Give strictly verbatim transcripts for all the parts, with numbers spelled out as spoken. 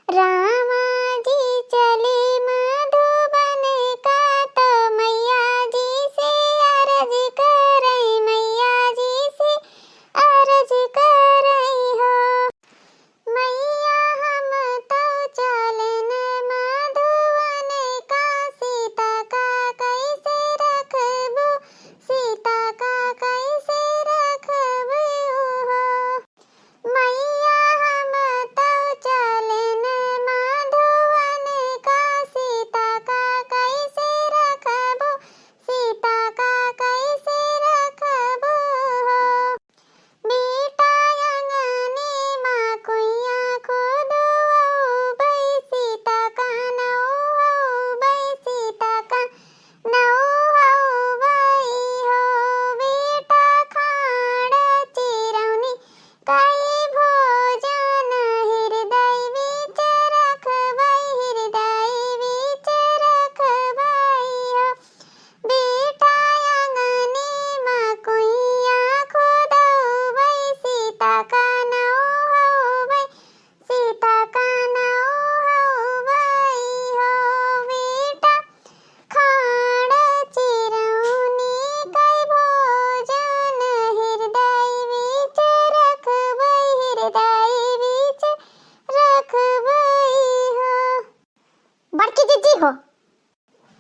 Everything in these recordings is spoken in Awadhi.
रामा जी चले मधुबन का तो मैया जी से अरज करई, मैया जी से अरज करई हो। मैया हम तो चलन मधुबन का, सीता का कैसे रखबू, सीता का कैसे रखबू हो। मैया हम तो चलन मधुबन का, सीता का कैसे रखबू, सीता का कैसे रखबू हो। बेटा अंगने मा कुइया खोदउबई, सीता का नउहउबई, सीता का नउहउबई हो। बेटा खाड़ चिरौनी कई भोजन, हिरदई बीच रखबई, हिरदई बीच रखबई हो। बेटा अंगने मा कुइया खोदउबई, सीता का नउहउबई, सीता का नउहउबई हो। बेटा खाड़ चिरौनी कई भोजन, हिरदई बीच रखबई, हिरदई बीच रखबई हो। बड़की जिज्जी हो,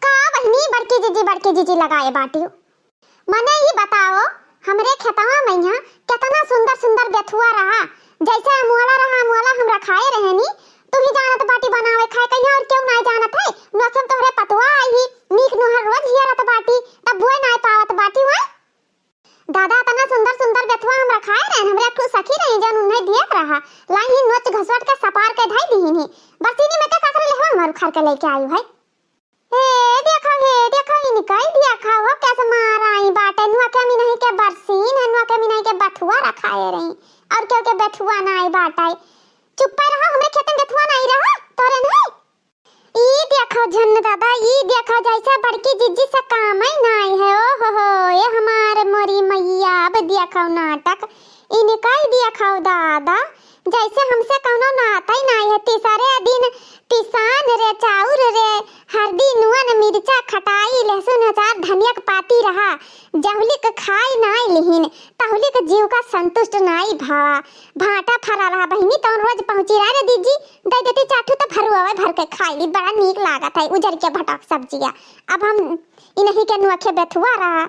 का बहिनी बड़की जिज्जी, बड़की जिज्जी लगाए बाटिउ? मने ई बताओ, हमरे खेतवा में यहाँ केतना सुंदर सुंदर बेथुआ रहा, जैसे अमोला रहा, अमोला हम रखाए रहेनी। तू ही जानत बाटी बनावे खाए, कहिया और केहू नाई जानत है। नोखे में तोहरे पतवा आई ही, नीक नोहर रोज हियरत बाटी, तब बुए नाई पावत बाटी हुआ। दादा, एतना सुंदर सुंदर बेथुआ हम रखाए रहेन, हमरे एक ठो सखी रही, जौन उन्हें दियत रहा, लाई ही नोच घसोट के सपार के धई दिहिन ही। बरसीनी में के काकरे लेहवा हमार उखाड़ के लेके आई है। हे देखो, हे देखो, इनका ही देखो, वो कैसे मार आई बाटे, नोखे मिनही के बरसीन है, नोखे मिनही के बथुआ रखाए रही, और केहू के बेथुआ नाई बाटे। चुप्पे रहो, हमरे खेतन बेथुआ नाई रहा, तोरे नहीं। ई देखो झन्न दादा, ई देखो, जैसे बड़की जिज्जी से काम ही नाई है। ओ हो हो, ए हमार मोरी मैया, अब देखो नाटक, इनका ही देखो दादा, जैसे हमसे कौनो नाता ही नाई है। तीसरे दिन पिसान रे, चाउर रे, हरदी, नून, मिर्चा, खटाई, लहसुन, अचार, धनिया के पाती रहा, जहुलिक खाई नाई लिहिन, तहुलिक जीव का संतुष्ट नाई भवा। भाटा फरा रहा बहिनी, तौन रोज पहुँची रहा रे दीदी, दे देती चार ठो तो भरुआ भर के खाई ली, बड़ा नीक लागत है उजर के भटक सब्जिया। अब हम इनही के नोखे बेथुआ रहा,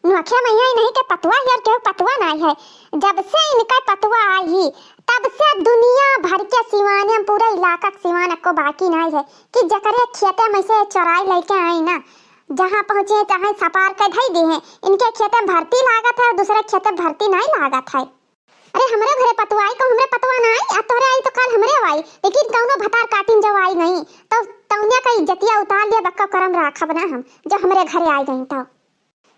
नोखे मैया इनही के पतवा ही और केहू पतवा नाई है। जब से इनका पतवा आई ही, तब से दुनिया भर के सिवाने में, पूरा इलाका के सिवान को बाकी नाई है कि जकरे खेते में से चोराई लेके आई ना, जहाँ पहुँचे चाहे सपार के धई दी है। इनके खेते में भर्ती लागत है और दूसरे खेते में भर्ती नाई लागत है। अरे हमरे घरे पतवा आई, कहूँ हमरे पतवा ना आई, आ तोहरे आई तो काल हमरे आई, लेकिन कौनो भतार काटिन जब आई गई, तो तौनिया का इज्जतिया उतार लिया, बक्का करम राखब ना हम, जो हमरे घरे आई गई तो।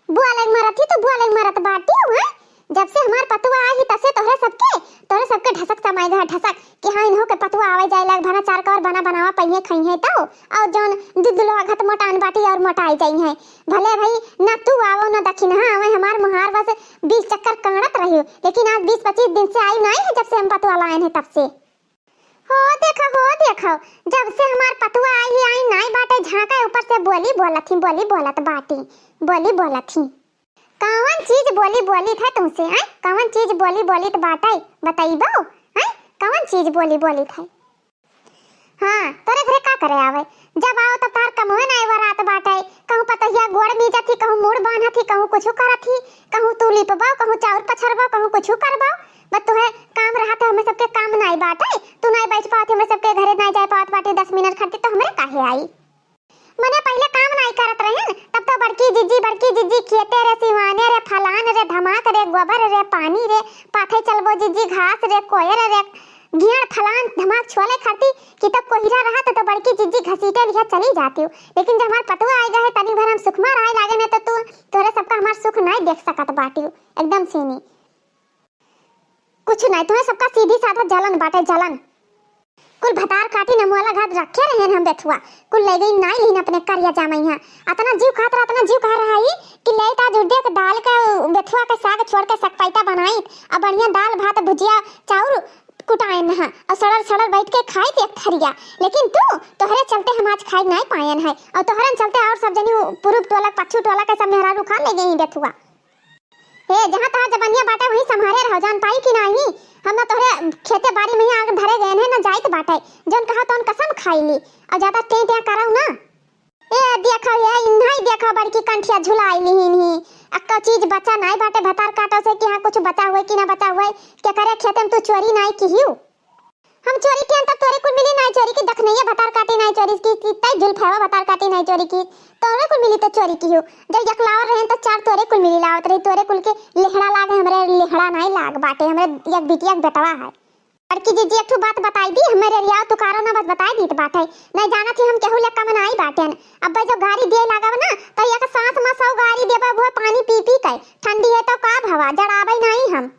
बुआ लग मरत ही तो बुआ लग मरत बाटी हूँ, हैं? जब से हमार पतवा आई ही, तब से तोहरे सबके, तोहरे सबके ढसक समाई गए, ढसक, कि हाँ, इन्हों के पतवा आवे जाए लाग, भना चार कवर बना बनावा, पहिए खइहे तो, और जौन दू दुलवा घत मोटान बाटी और मोटाई जाई है। भले भाई, ना तू आवो, ना दखिनहा आवे, हमार मुहार बस बीस चक्कर कांड़त रही, लेकिन आज बीस पच्चीस दिन से आई नाई है, जब से हम पतवा लाए हैं तब से। हो देखो, हो देखो, जब से हमार पतवा आई है, आई नाई बाटे, झांका ऊपर से बोली बोलत ही, बोली बोलत बाटी, बोली बोलत ही। कौन चीज बोली बोलित है तुमसे, हैं? कौन चीज बोली बोलित बाटे, बतइबो, हैं? कौन चीज बोली बोलित है? हाँ, तोरे घरे का करे आवे? जब आओ तब तार कमवे नाई वरात बाटे। कहूँ पतहिया गोड़ मीजत ही, कहूँ मूड़ बांधत ही, कहूँ कुछु करत ही, कहूँ तू लिपबो, कहूँ चाउर पछरबो, कहूँ कुछु करबो। बस तुहे काम रहत है, हमें सबके काम नाई बाटे। तू नाई बैठ पावत, हमरे सबके घरे नाई जाए पावत बाटे दस मिनट खातिर, तो हमरे काहे आई? मने पहिले काम नाई करत रहेन, तब तो बड़की जिज्जी, बड़की जिज्जी खेते रे, सिवाने रे, फलान रे, धमाक रे, गोबर रे, पानी रे, पाथे चलबो जिज्जी, घास रे, कोयर रे, गियड़ फलान धमाक छोले खाती कि तब कोहिरा रहा तो, तो बड़की जिज्जी घसीटे लिहा चली जाती हूँ। लेकिन जब हमार पतुआ आई गए, तनी भर हम सुखमा रहे लागे ने तो तू, तोरे सबका हमार सुख नाई देख सकत बाटी हूँ, एकदम सीनी। कुछ नाई, तुम्हें सबका सीधी साधा जलन बाटे, जलन। कुल भतार काटी न मुआला घात रखे रहेन हम बेथुआ, कुल ले गई नाई लिहिन अपने करिया जामई। हाँ, अतना जीव खात रहा, अतना जीव कहा रहा ही कि ले ता जुर्दे के दाल के, बेथुआ के साग छोड़ के सकपैता बनाई, अब बढ़िया दाल भात भुजिया चाउर कुटाएन ह, अउर सड़र सड़र बैठ के खाइत एक थरिया। लेकिन तू, तोहरे चलते हम आज खाइ नाहीं पाएन है, अउर तोहरे चलते अउर सब जनी उ पुरुब टोला, पच्छू टोला के सब मेहरारू खा ले गई बेथुआ। ए, जहाँ तहाँ जबनिया बाटे, वहीं सम्हारे रहो, जान पाई कि नाहीं? हम ना तोहरे खेते बारी में ही आग धरे गए हैं, ना जाइत बाटे। जौन कहा तौन कसम खाई ली, अउर ज्यादा टें टें करउ ना। ए, देखो, ए, इन्हाई देखो, बड़की कंठिया झुलाई लिहिन ही। अक्का चीज बचा नाहीं बाटे भतार काटो से कि हाँ, कुछ बचा हुए कि ना बचा हुए। केकरे खेते में तू चोरी नाहीं किहियो? हम चोरी किहन तब तोरे कुल मिली नाहीं चोरी की, दखनइया भतार काटी नाहीं चोरी की, की तई जुल्फेवा भतार काटी नाहीं चोरी की, तोरे कुल मिली तो चोरी किहियो। जब यकलावर रहेन तो चार तोरे कुल मिली लावत रही, तोरे कुल के लेहड़ा लाग है, हमरे लेहड़ा नाहीं लाग बाटे, हमरे एक बिटिया के बेटवा है। बड़की जीजी एक ठो बात बताई दी, हमरे रियाव तुकारो ना बस बताई दीत बाटे, नाहीं जानत ही हम केहू ले कम नाहीं बाटेन। अब भाई जब गारी दिए लागब ना, तो एक सांस में सौ गारी देबे, वो पानी पी पी के, ठंडी है तो का भवा, जड़ाबे नाहीं हम।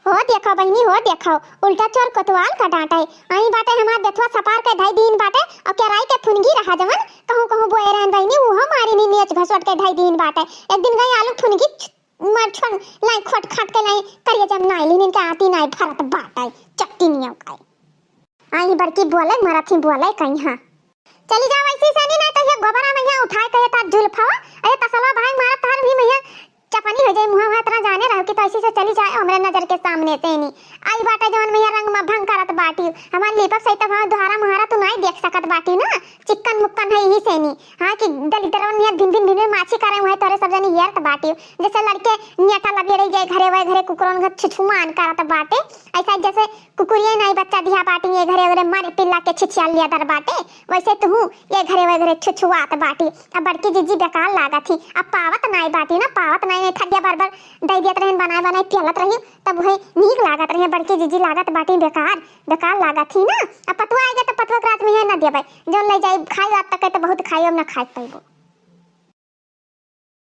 हो देखो बहिनी, हो देखो, उल्टा चोर कोतवाल का डांटे। आई बाटे हमार बेथुआ सपार के धई दीन बाटे, अउर केराई के फुनगी रहा जवन, कहूँ कहूँ बोए रहन बहिनी, उहो मारी नी नेच घसोट के धई दीन बाटे। एक दिन गई आलू फुनगी छ-, मार छोड़, लाई खोट खाट के लाई, करिया जब नाई लीन इनके आती नाई भरत बाटे, चट्टी नियम का। आई बड़की बोले, मरत ही बोले कहीं, हाँ। चली जाओ ऐसी से नहीं, नहीं तो ये गोबरा में यहाँ उठाए कहे तार जुल्फवा, अरे तसलवा भाई मारा तार भी मैया चपनी हो जाए मुँह, इतना जाने रहो कि तो ऐसी से चली जाए हमरे नजर के सामने से नहीं। आई बाटे जवन मैया रंग में भंग करत बाटी, हमार लीपक सही तब हम दोहारा मुहारा तू नहीं देख सकत बाटी ना, चिक्कन मुक्कन है यही से नहीं। हाँ कि दलिद्रवन नियर भिन भिन भिन भिन माछी करे हुए तोरे सब जनी हेरत बाटी, जैसे लड़के नियटा लबेड़े गए घरे वह घरे कुकुरन घर छुछुमान करत बाटे, ऐसा जैसे कुकुरिये नाई बच्चा दिहा बाटी, ये घरे ओरे मारे पिल्ला के छिछिया लिया दर बाटे, वैसे तुहू ये घरे ओरे घरे छुछुआत बाटी। अब बड़की जीजी बेकार लागत ही, अब पावत नाई बाटी ना, पावत नाई, नहीं थरिया भर भर दे दियत रहन, बनाए बनाए पियलत रही, तब वही नीक लागत रही। बड़की जीजी लागत बाटी बेकार, बेकार लागत ही ना। अब पतुआ आएगा तो पतुआ के रात में है ना देबे, जौन ले जाई खाई रात तक है तो बहुत खाई, अब ना खाई पैबो।